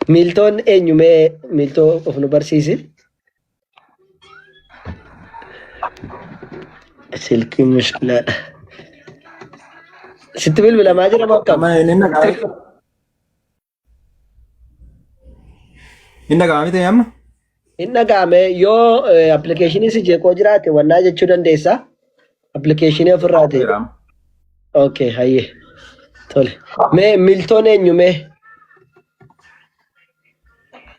Miiltoon eenyu mee miiltoo of nu barsiisi. Silkiin mushkilaadha. Sitti bilbilamaa jira moo akkam? Amma inni dhaga'ama. Inni dhaga'ama miti amma? Hin dhaga'ame yoo appilikeeshinii si jeeqoo jiraate wannaa jechuu dandeessa. Appilikeeshinii ofirraati. Jira. Okay, hayyee. Tole. Mee miltoon eenyu mee?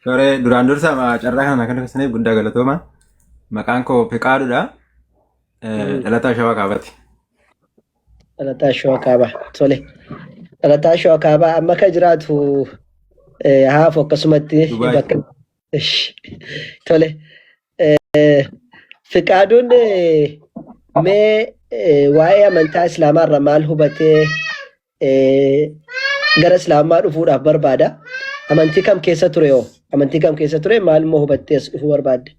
Tole duraan dursa carraa kana kan keessaniif guddaa galatooma. Maqaan koo Fiqaaduudha. Dhalataa Shawaa Kaabaati. Dhalataa Shawaa Kaabaa. Tole. Dhalataa Shawaa Kaabaa amma kan jiraatu haafu akkasumatti Dubaay. bakka. Ish. Tole. Fiqaaduun mee waa'ee amantaa Islaamaa irraa maal hubatee gara Islaamummaa dhufuudhaaf barbaada? Amantii kam keessa ture hoo? Amantii kam keessa ture? Maal immoo hubattee as dhufuu barbaadde?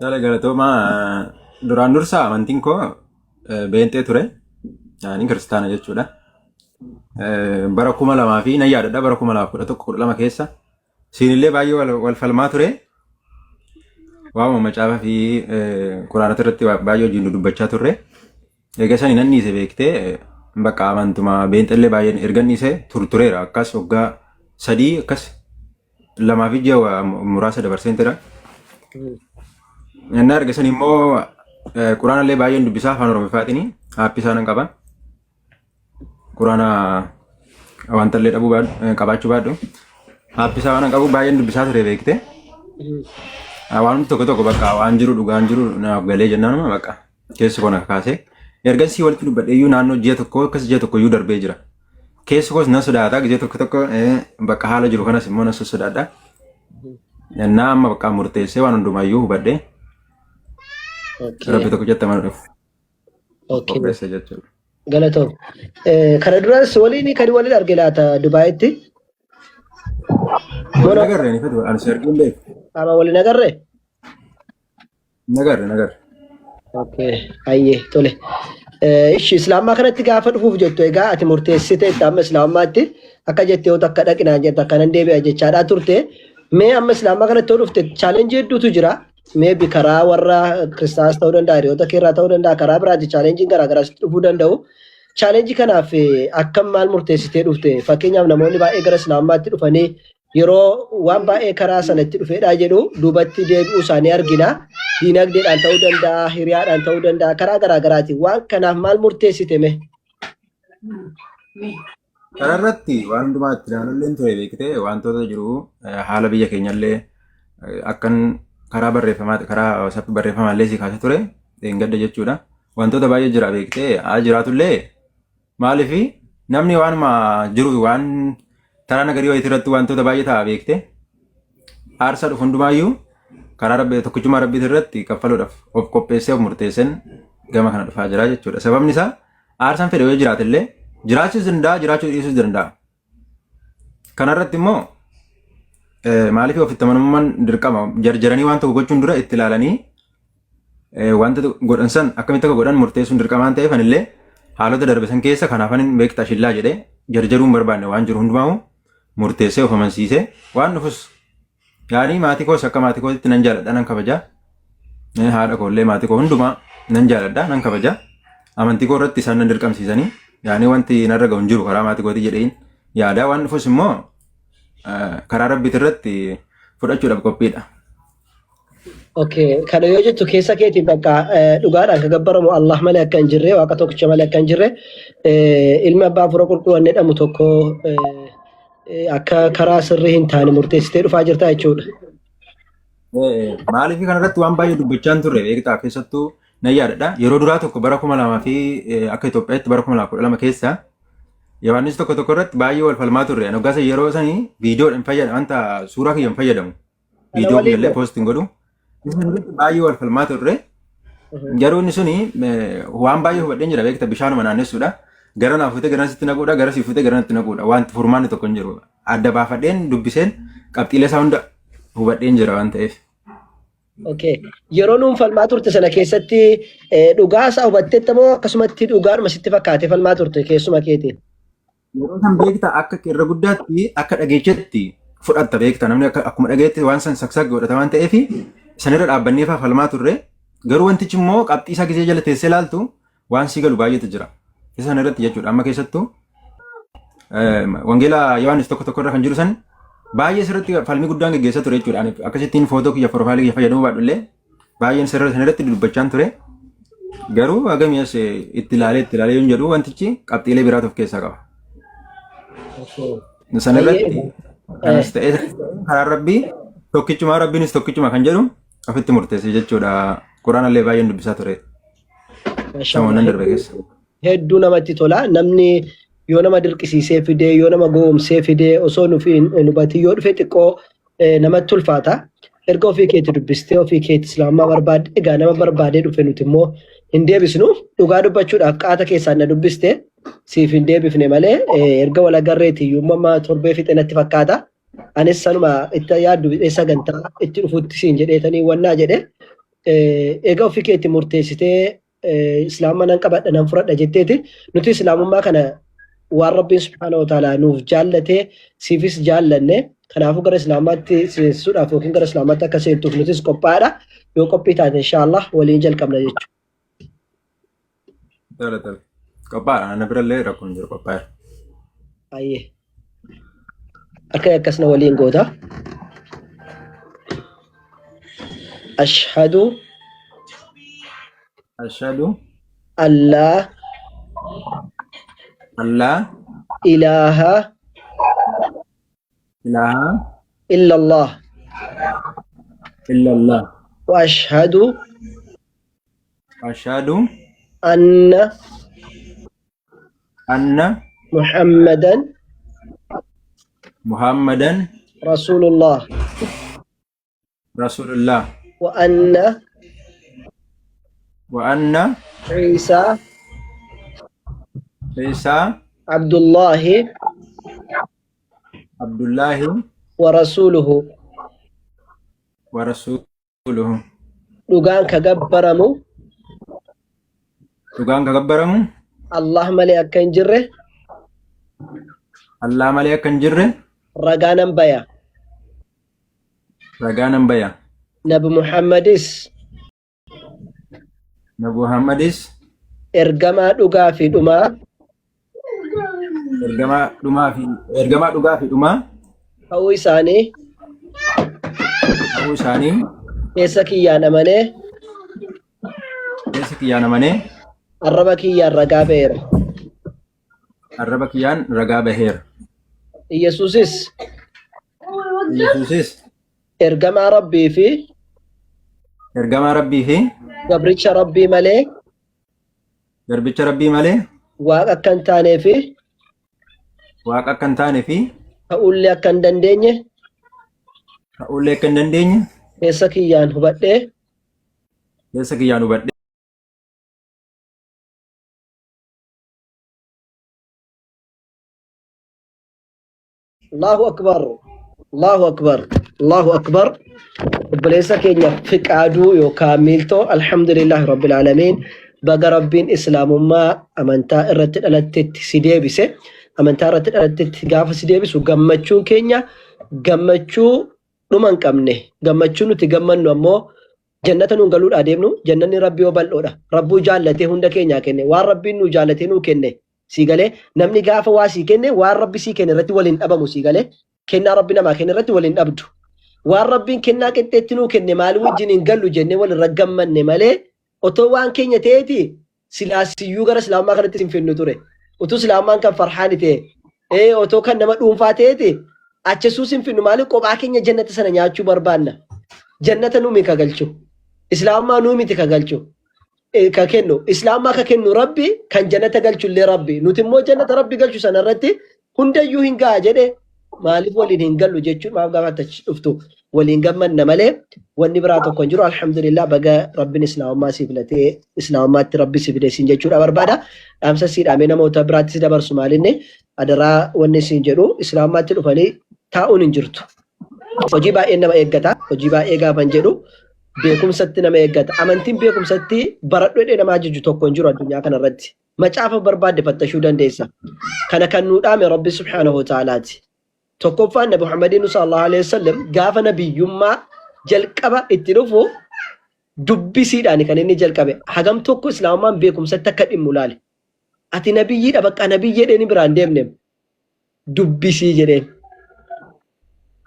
Tole galatooma duraan dursa amantiin koo beenxee ture. Ani kiristaana jechuudha. Bara 2000 fi nan yaadadha bara 2011 12 keessa siinillee baay'ee wal falmaa ture. Waa'uma macaafa fi quraanota irratti baay'ee wajjin dubbachaa turre. Egaa sani nan dhiise beektee bakka amantuma beenxellee baay'een ergan dhiise turtureera akkas waggaa 3 akkas 2 fi ji'a muraasa dabarseen tura. Inni erga sani immoo quraanallee baay'een dubbisaa afaan oromifaatiin aappii isaa nan qaba. Quraana wanta illee dhabuu qabaachuu baadhu. Aappii isaa waan qabu baay'een dubbisaa ture beekte. Waan tokko tokko bakka waan jiru dhugaan jiru naaf galee jennaanuma bakka keessi koo na kakaase. Ergasii walitti dubbadhee iyyuu naannoo ji'a tokko akkas ji'a tokko iyyuu darbee jira. Keessi koos na sodaata ji'a tokko tokko bakka haala jiru kanas immoo na sossodaadha. Naa amma bakka murteessee waan hundumaayyuu hubadhee rabbi tokko jette mana dhufu. Qopheesse jechuudha. Galatoom. Kana duras waliin kan waliin arge laata Dubaayitti? Wal agarre ni fedhu ani si argee hin beeku. Qaama waliin agarre? Nagarre nagarre. Okay, hayyee tole. Ishi islaamummaa kanatti gaafa dhufuuf jettu egaa ati murteessite itti amma islaamummaatti akka jette yoo takka dhaqinaan jette akka nan deebi'a jechaadhaa turte. Mee amma islaamummaa kanatti yoo dhufte chaalenjii hedduutu jira. Maybe karaa warra kiristaanaas ta'uu danda'a, hiriyoota keerraa ta'uu danda'a, karaa biraati chaalenjiin garaa garaa sitti dhufuu danda'u. Chaalenjii kanaaf akkam maal murteessitee dhufte? Fakkeenyaaf namoonni baay'ee gara islaamummaatti dhufanii yeroo waan baay'ee karaa sana itti dhufeedhaa jedhu duubatti deebi'uu isaanii argina. Diinagdeedhaan ta'uu danda'a, hiriyaadhaan ta'uu danda'a, karaa garaa garaatiin. Waan kanaaf maal murteessite mee? Karaa irratti waan hundumaa itti ilaaluun ture beektee wantoota jiru haala biyya keenyallee akkan karaa barreeffamaa karaa WhatsApp barreeffamaallee si kaasee ture dheengadda jechuudha. Wantoota baay'ee jira beektee haa jiraatullee maaliif namni waanuma jiru waan taraa nagarii wayitii irratti wantoota baay'ee ta'a beektee aarsaa dhufu hundumaayyuu karaa rabbi tokkichummaa rabbiitii irratti kaffaluudhaaf of qopheessee of murteesseen gama kana dhufaa jira jechuudha. Sababni isaa aarsaan fedhe yoo jiraate illee jiraachuus danda'a jiraachuu dhiisuus danda'a. Kanarratti immoo maaliif ofitti amanamummaan dirqama jarjaranii waan tokko gochuun dura itti ilaalanii wanta godhan san akkamitti akka godhan murteessuun dirqama waan ta'eef anillee haalota darbe san keessa kanaafan hin beektaa shillaa jedhee jarjaruu hin barbaanne waan jiru hundumaa murteessee of amansiisee waan dhufus yaanii maatii koos akka maatii kootitti nan jaaladha nan kabaja haadha koollee maatii koo hundumaa nan jaaladha nan kabaja amantii koo irratti isaan nan dirqamsiisanii yaanii wanti narra ga'u hin jiru karaa maatii kootii jedheen yaadaa waan dhufus immoo karaa rabbiiti irratti fudhachuudhaaf qophiidha. Okay, kana yoo jettu keessa keetiin bakka dhugaadhaan kan gabbaramu Allah malee akka hin jirre, Waaqa tokkicha malee akka hin jirre, ilmi abbaa hafuura qulqulluu inni jedhamu tokko akka karaa sirrii hin taane murteessitee dhufaa jirta jechuudha. Maaliif kana irratti waan baay'ee dubbachaa hin turre beektaa keessattuu nan yaadadha. Yeroo duraa tokko bara 2000 fi akka Itoophiyaatti bara 2012 keessa Yohaannis tokko tokko irratti baay'ee wal falmaa turre. Ani hoggaasa yeroo sanii viidiyoo hin fayyadamu wanta suuraa kiyya hin fayyadamu. Kana Viidiyoo waliin kiyyallee moo? poost hin godhu. Isa irratti baay'ee wal falmaa turre. Garuu inni suni waan baay'ee hubadheen jira beekta bishaanuma naannessuudha. Gara naa fuutee gara sitti naquudha gara sii fuutee gara natti naquudha. Wanti furmaanni tokko hin jiru. Adda baafadheen dubbiseen qabxiilee isaa hunda hubadheen jira waan ta'eef. Okay. Yeroo nuun falmaa turte sana keessatti dhugaa isaa hubatteetta moo akkasumatti dhugaadhuma sitti fakkaatee falmaa turte keessuma keetiin? Yeroo san beekta akka irra guddaatti akka dhageechetti fudhatta beekta namni akka akkuma dhageetti waan san saksak godhata waan ta'eef sanirra dhaabbannee faa falmaa turre garuu wantichi immoo qabxii isaa gisee jala teessee ilaaltu waan sii galu baay'eetu jira. Isa sana irratti jechuudha amma keessattuu wangeela Yohaannis tokko tokko irra kan jiru san baay'ee sirriitti falmii guddaan geggeessaa ture jechuudha. Ani akkasittiin footoo kiyya profaayilii kiyya fayyadamuu baadhullee baay'een sirra sana irratti dubbachaan ture. Garuu hagamii as itti ilaalee itti ilaalee yoon jedhu wantichi qabxiilee biraatu of keessaa qaba. Sana irratti kanas ta'ee karaan rabbii tokkichumaa rabbiinis tokkichuma kan jedhu ofitti murteesse jechuudha. Quraanallee baay'een dubbisaa ture. Shamoonnan darbe keessa. Hedduu namatti tola. Namni yoo nama dirqisiisee fidee yoo nama gowwomsee fidee osoo nuuf hin hubatin yoo dhufe xiqqoo namatti ulfaata. Erga ofii keetti dubbistee ofii keetti islaamummaa barbaadde egaa nama barbaadee dhufe nuti immoo hin deebisnu. Dhugaa dubbachuudhaaf qaata keessaan na dubbiste siif hin deebifne malee erga wal agarreeti iyyuu amma torbee fixe natti fakkaata. Anis sanuma itti yaaddu sagantaa itti dhufutti siin jedheetanii wannaa jedhe. Egaa ofii keetti murteessitee islaamummaa nan qabadha nan fudhadha jetteeti nuti islaamummaa kana waan rabbiin subhaanahu wa ta'ala nuuf jaallatee siifis jaallanne kanaafuu gara islaamaatti seensisuudhaaf yookiin gara islaamaatti akka seentuuf nutis qophaa'aadha yoo qophii taate inshaallah waliin jalqabna jechuudha. Tole tole. Qophaa'aadha. Ana birallee rakkoon hin jiru qophaa'eera. Baay'ee. Akka akkasna waliin goota. Ashhadu Ashhadu allaa allaa ilaaha ilaaha illallah illallah wa ashhadu ashhadu anna anna muhammadan muhammadan rasulullah rasulullah wa anna wa anna Isa isa abdullahi abdullahi wa rasuluhu wa rasuluhu. Dhugaan ka gabbaramu Dhugaan ka gabbaramu Allah malee akka hin jirre Allah malee akka hin jirre ragaa nan baya. Ragaa nan baya. Nabi Muhammadis Nabi Muhammadis ergamaa dhugaa fi dhumaa ergamaa dhumaa fi ergamaa dhugaa fi dhumaa ta'uu isaanii ta'uu isaanii keessa kiyyaan amanee keessa kiyyaan amanee arraba kiyyaan ragaa ba'eera. Arraba kiyyaan ragaa baheera. Iyyasuusis Yesuusis ergamaa Rabbii fi ergamaa Rabbii fi gabricha Rabbii malee garbicha Rabbii malee waaqa akka hin taanee fi waaqa akka hin taane fi ta'uullee akka hin dandeenye ta'uullee akka hin dandeenye keessa kiyyaan hubadhee keessa kiyyaan hubadhee Allahu Akbar. Allahu Akbar. Allahu Akbar. Obboleessa keenya Fiqaaduu yookaan Miiltoo Alhamdulillahi Rabbil Aalamiin baga Rabbiin Islaamummaa amantaa irratti dhalattetti si deebise. Amantaa irratti dhalattetti gaafa si deebisu gammachuun keenya gammachuu dhuma hin qabne. Gammachuu nuti gammannu ammoo jannata nuun galuudhaa deemnu jannanni Rabbii yoo bal'oodha. Rabbuu jaallatee hunda keenyaa kenne. Waan Rabbiin nuu jaallatee nuu kenne Sii galee namni gaafa waa sii kenne waan rabbi sii kenne irratti wal hin dhabamu sii galee kennaa rabbi namaa kenne irratti wal hin dhabdu. Waan rabbiin kennaa qixxeetti nuu kenne maalii wajjin hin gallu jennee wal irra gammanne malee otoo waan keenya ta'eeti silaa siyyuu gara islaamummaa kanatti sin finnu ture. Utuu islaamummaan kan farhaani ta'e ee otoo kan nama dhuunfaa ta'eeti achasuu sin finnu maaliif kophaa keenya jannata sana nyaachuu barbaanna. Jannata nuu miti ka galchu. Islaamummaa nuu miti ka galchu. Ka kennu islaamaa ka kennu rabbi kan jannata galchu illee rabbi nuti immoo jannata rabbi galchu sana irratti hundayyuu hin ga'a jedhe maaliif waliin hin gallu jechuun maaf gaafa achi dhuftu waliin gammanna malee wanni biraa tokko hin jiru alhamdulillah baga rabbin islaamummaa si filatee islaamummaatti rabbi si fide siin jechuudha barbaada dhaamsa sii dhaamee namoota biraatti si dabarsu maalinni adaraa wanni siin jedhu islaamummaatti dhufanii taa'uun hin jirtu hojii baay'een nama eeggata hojii baay'ee gaafan jedhu beekumsatti nama eeggata. Amantiin beekumsatti baradhu jedhee nama ajaju tokko hin jiru addunyaa kana irratti. Macaafa barbaadde fattashuu dandeessa. Kana kan nuu dhaame Rabbi subhaanahu wa ta'alaati. Tokkoffaan Nabi Muhammadiin sallallahu alaihi wasallam gaafa nabiyyummaa jalqaba itti dhufu dubbisiidhaan kan inni jalqabe. Hagam tokko islaamummaan beekumsatti akka dhimmu laale. Ati nabiyyiidha bakka nabiyyi jedheen biraan deemne dubbisii jedheen.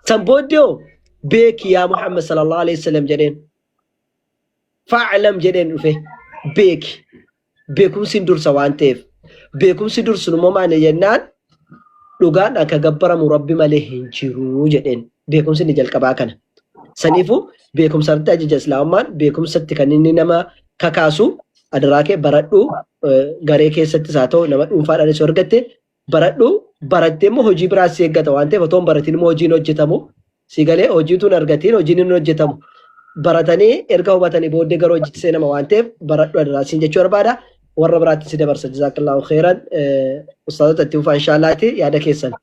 San booddee hoo beeki yaa Muhammad sallallahu alaihi wasallam jedheen. Fa'alam jedheen dhufe beeki. Beekumsi hin dursa waan ta'eef. Beekumsi dursun immoo maali jennaan dhugaan akka gabbaramu Rabbi malee hin jiru jedheen. Beekumsi inni jalqabaa kana. Saniifuu beekumsa irratti ajaja Islaamummaan beekumsatti kan inni nama kakaasu adaraa kee baradhu garee keessattis haa ta'u nama dhuunfaadhaanis yoo argatte baradhu barattee immoo hojii biraas si eeggata waan ta'eef otoo hin baratiin immoo hojiin hojjetamu si galee hojiitu hin argatiin hojiin hin hojjetamu baratanii erga hubatanii booddee gara hojiitti seenama waan ta'eef baradhu adaraa siin jechuu barbaada warra biraatti si dabarsa jazaakallaahu khairan ustaazota itti fufaa inshaallaati yaada keessan.